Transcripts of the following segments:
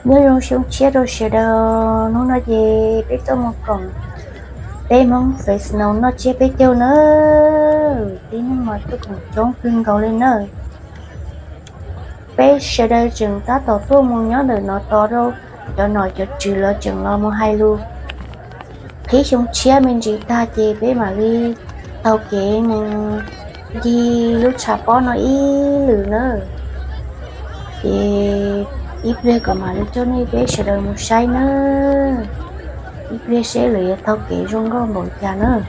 Nyob zoo xyoo tshiab rau sawv daws, hnub no ces peb tuaj mus koom peb Hmoob Fresno noj tsiab peb caug nawb. Tib neeg mas tuaj koom coob kawg nkaus li nawb. Peb sawv daws tseem tab tom tuaj mus nyob ntawm no tos rau cov nom cov tswv los tseem los mus hais lus qhib xyoo tshiab me ntsis tag ces peb mam li taug kev mus ncig lub tshav pob no ib lwm nawb. Ces ib pliag kuv mam li coj nej peb sawv daws mus saib nawb. Ib pliag seb lawv yuav taug kev zoo nkauj npaum cas nawb.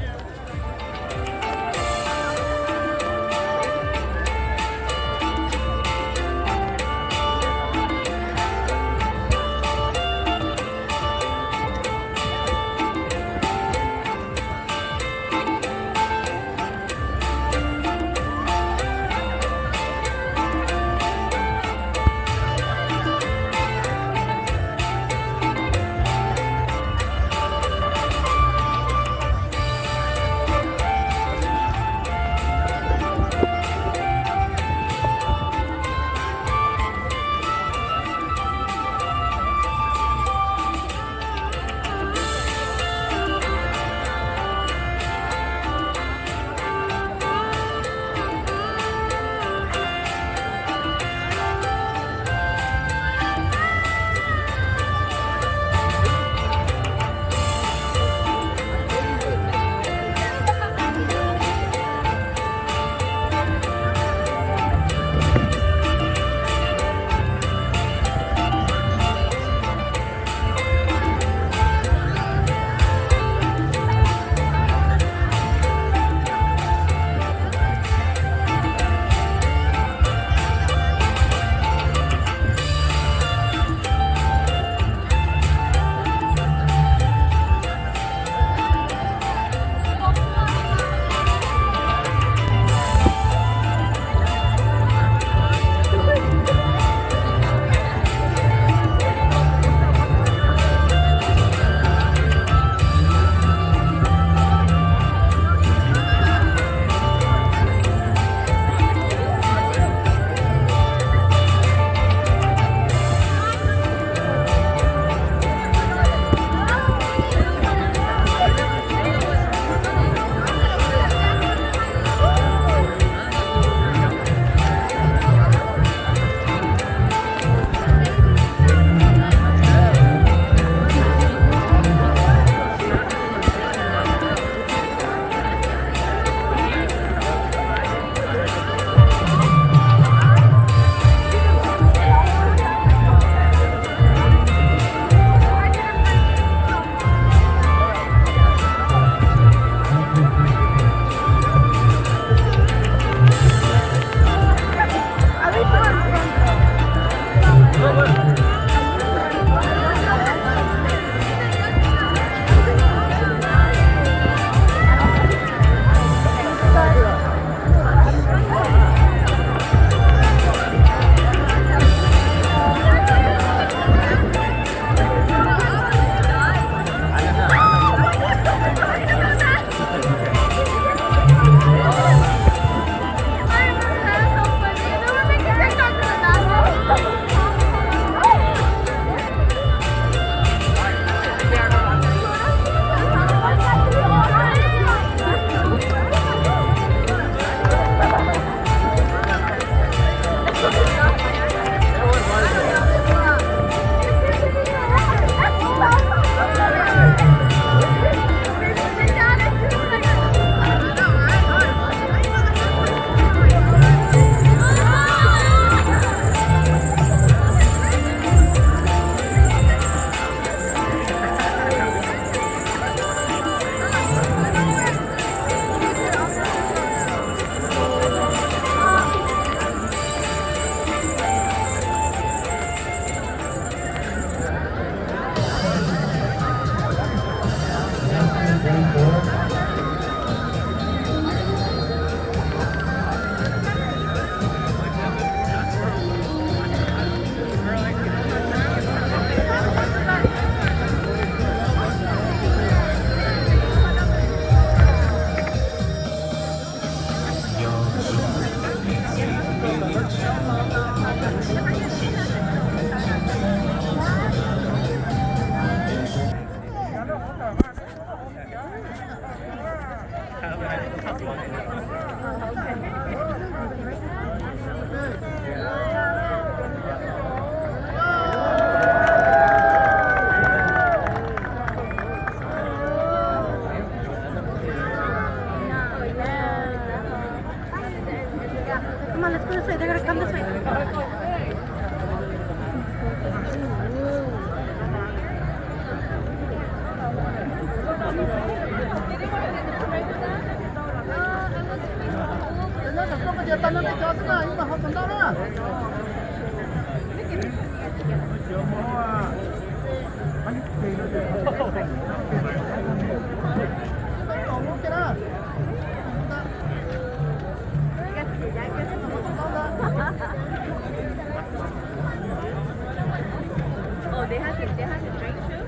They have the, they have the drink too?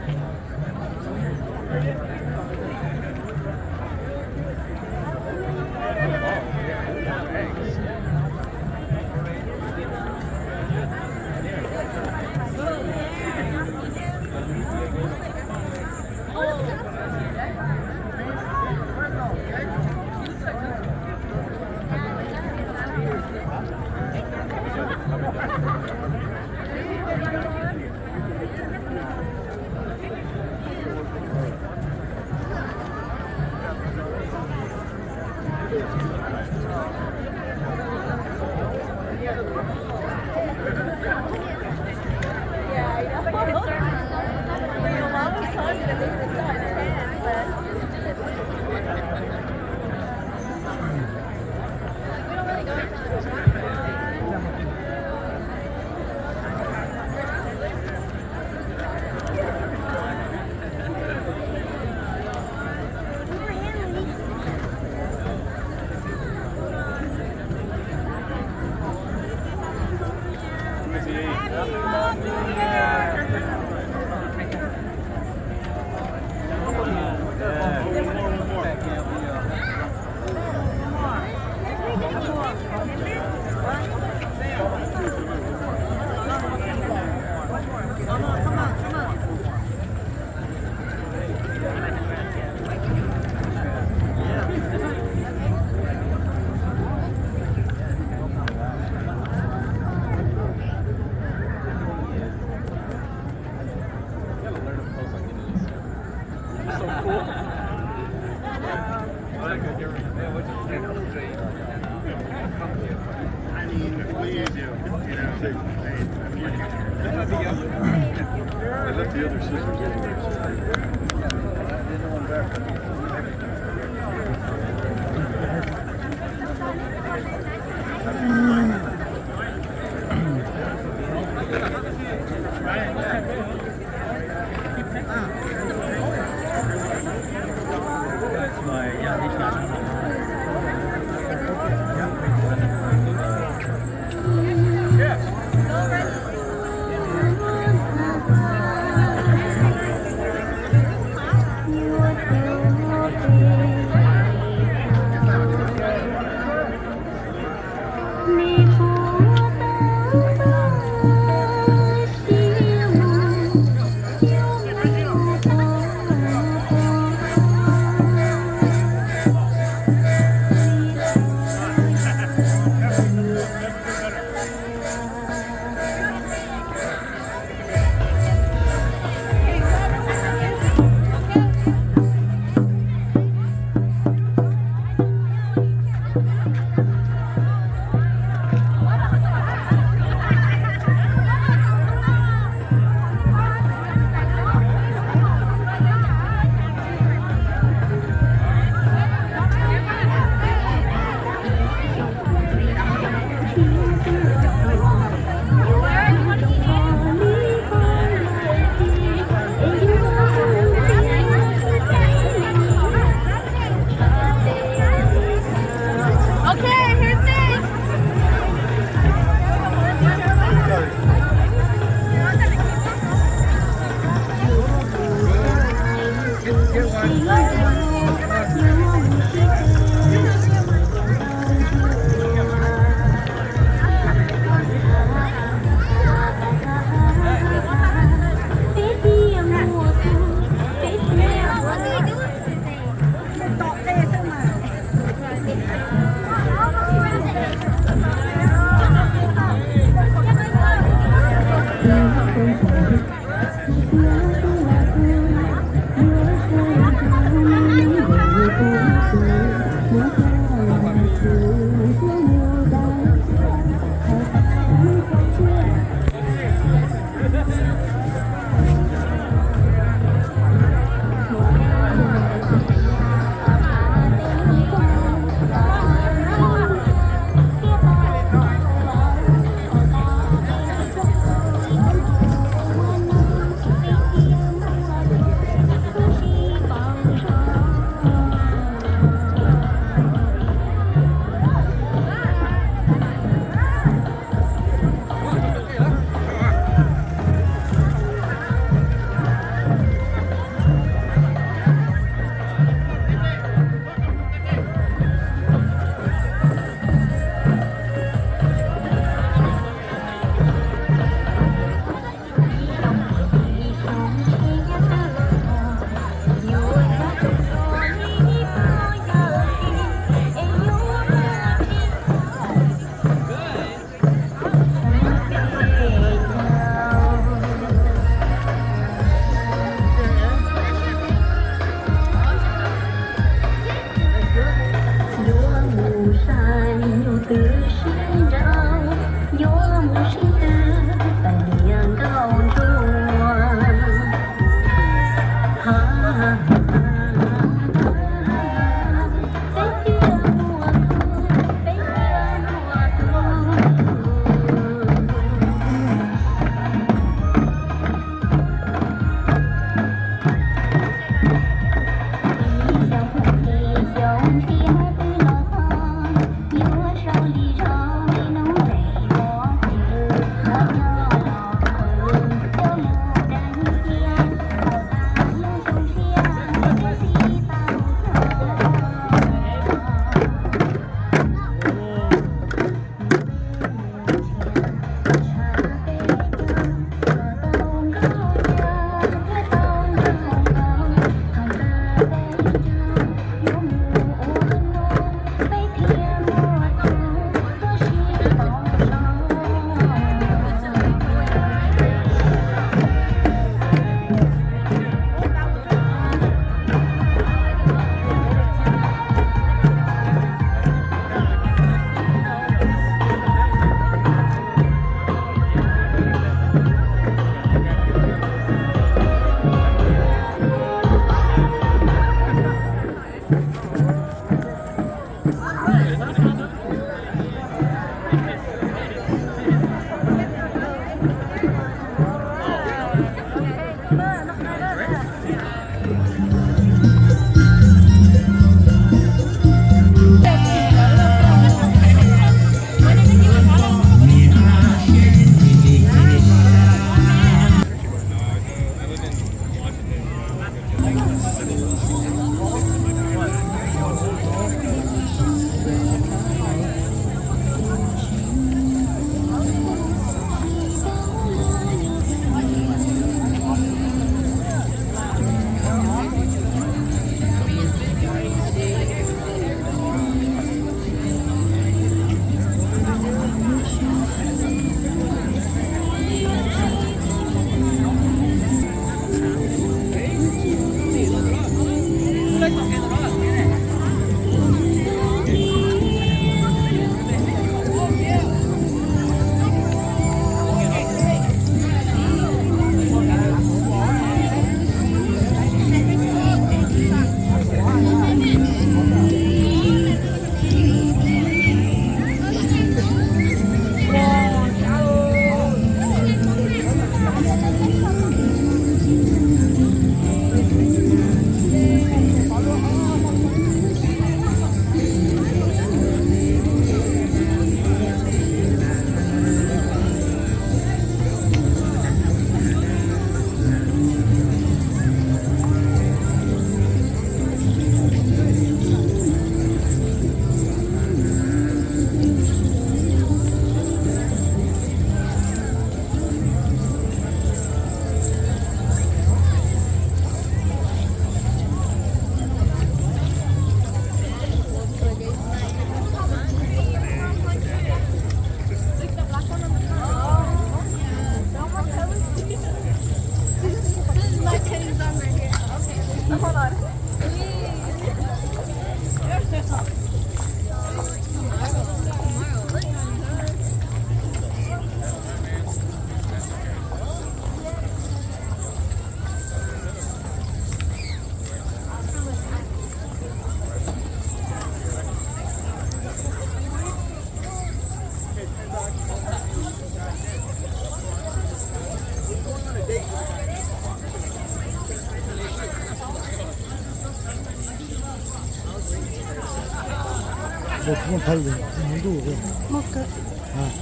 Ua tub nthaib mus ntuj. Moj kawg.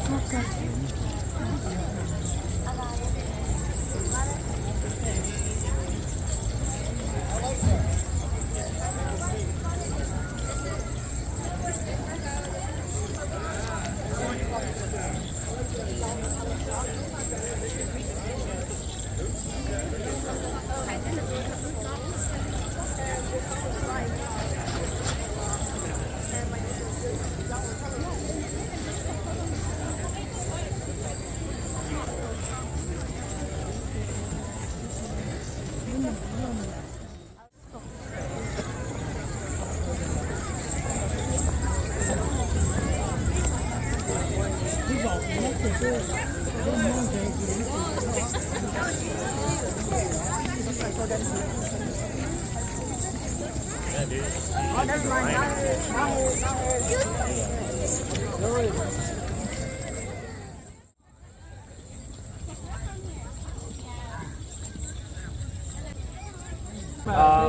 Moj kawg.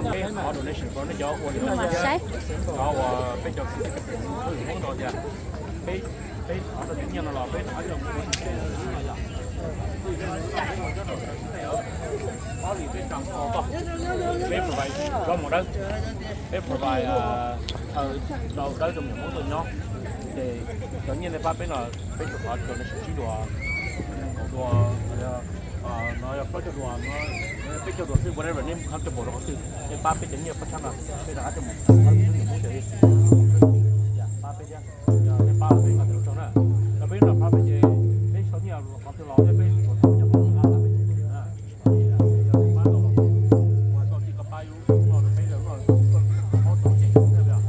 Peb qhov donation pro nej cov ua li no thiab, cov uas peb cov Hmoob no tias peb, peb qhov rau cov nyiaj no los peb rov qab coj mus ua tsis tseg no yom. Ob li peb tsa mus toj, peb provide zaub mov dawb, peb provide chaw rau dawb rau me nyuam Hmoob tuaj nyob. Ces cov nyiaj nej pab peb no, peb tsuas thov donation tsib dua, kaum dua, no yog plaub caug dua, peb caug dua xwb, whatever nej comfortable rau qhov twg, nej pab peb cov nyiaj pab tshab no, peb rov qab coj mus pab me nyuam Hmoob cov pab peb thiab. Yog nej pab peb qhov twg los tsaug na, yog peb no pab peb ces peb sau nyiaj qhov twg los thiab peb tsuas thov cov Hmoob pab peb na. Yog nej pab tau los, ua tau tsis koj pab yus no rau peb, yog no koj pab tau ces thiab.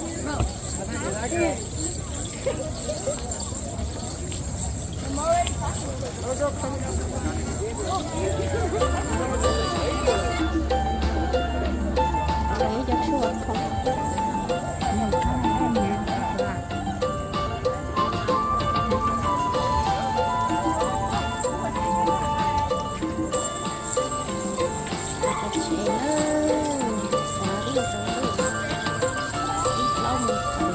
Tsev na, xav ib zaug ib plaub mus txog